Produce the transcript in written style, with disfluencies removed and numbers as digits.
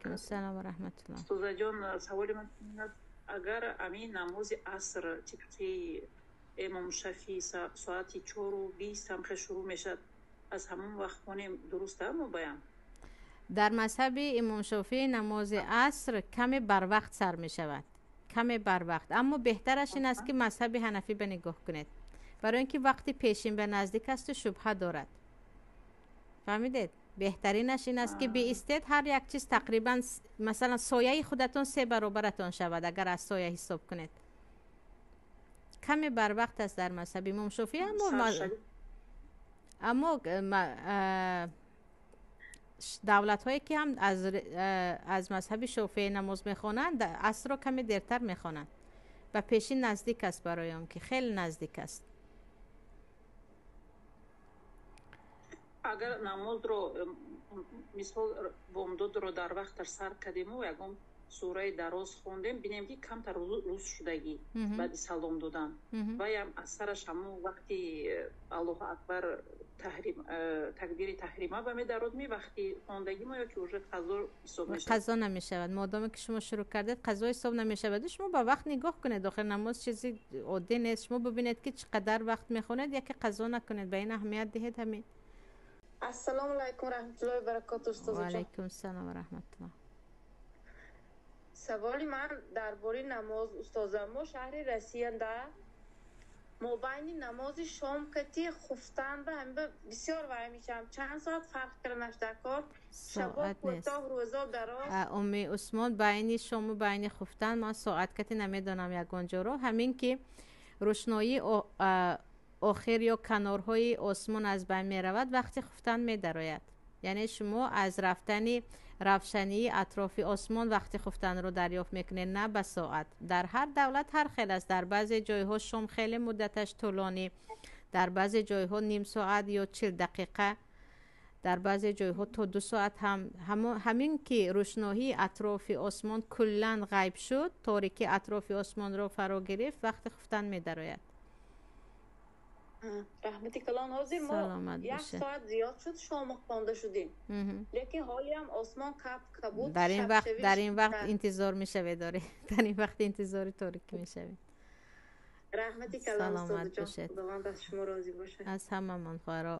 Алайкум ассалом ва раҳматуллоҳ. Устозаҷон, саволи ман ин аст, агар ҳамин намози аср тибқи имом Шафии соати 4:20 ҳам хел шурӯъ мешавад, аз ҳамон вақт хонем дуруст аст мобаям? Дар мазҳаби имом Шофеӣ намози аср каме барвақт сар мешавад, каме барвақт, аммо беҳтараш ин аст, ки мазҳаби ҳанафӣ ба нигоҳ кунед, барои ин ки вақти пешин ба наздик асту шубҳа дорад. Фаҳмидед? Беҳтаринаш ин аст, ки биистед, ҳар як чиз тақрибан, масалан, сояи худатон се баробаратон шавад, агар аз соя ҳисоб кунед. Каме барвақт аст дар мазҳаби имом Шофеӣ, аммо давлатҳое, ки ҳам аз мазҳаби Шофеӣ намоз мехонанд, асрро каме дертар мехонанд. Ба пешин наздик аст, барои он ки хеле наздик аст. Агар намозро, мисол, бомдодро дар вақташ сар кардему ягон сураи дароз хондем, бинем, ки камтар рӯз шудагӣ, баъди салом додан ваям аз сараш ҳамон вақти Аллоҳу акбар, такбири таҳрима ба медарод, ми вақти хондагимо ё ки уже қазо ҳисоб мешавад? Қазо намешавад. Модоме ки шумо шурӯъ кардед, қазо ҳисоб намешавад. Шумо ба вақт нигоҳ кунед, охир намоз чизи оддӣ нест. Шумо бибинед, ки чӣ қадар вақт мехонед, яке қазо накунед, ба ин аҳамият диҳед, ҳамин. Ассалому алайкум раҳматуллоҳи баракоту, устозаҷон. Ваалайкум ассалом ва раҳматуллоҳ. Саволи ман дар бораи намоз, устоза. Мо шаҳри Россиянда мобайни намози шом кати хуфтан ба ҳамба бисёр вай мешавам. Чанд соат фарқ карданаш дар кор? Шабо Соат нест. кӯтоҳ, рӯзо дароз. Умми Усмон, байни шому байни хуфтан ман соат кати намедонам ягон ҷоро. Ҳамин ки рӯшноии охир ё канорҳои осмон аз байн меравад, вақти хуфтан медарояд. Яъне шумо аз рафтани равшании атрофи осмон вақти хуфтанро дарёфт мекунед, на ба соат. Дар ҳар давлат ҳар хел аст. Дар баъзе ҷойҳо шом хеле муддаташ тӯлонӣ, дар баъзе ҷойҳо ним соат ё 40 дақиқа, дар баъзе ҷойҳо то 2 соат ҳам. Ҳамин ки рӯшноҳии атрофи осмон куллан ғайб шуд, торикӣ атрофи осмонро фаро гирифт, вақти хуфтан медарояд. Раҳмати калон. Ҳозир мо Саломат як бошед. соат зиёд шуд, шома хонда шудем, лекин ҳолиам осмон каб кабуд. Дар ин вақт, дар Шабшавиш ин вақт интизор мешавед, оре, дар ин вақт интизори торикӣ мешавед. Раҳмати калон, Саломат устозаҷон. бошед. Худованд аз шумо розӣ бошад. Аз ҳамамон, хоҳаро.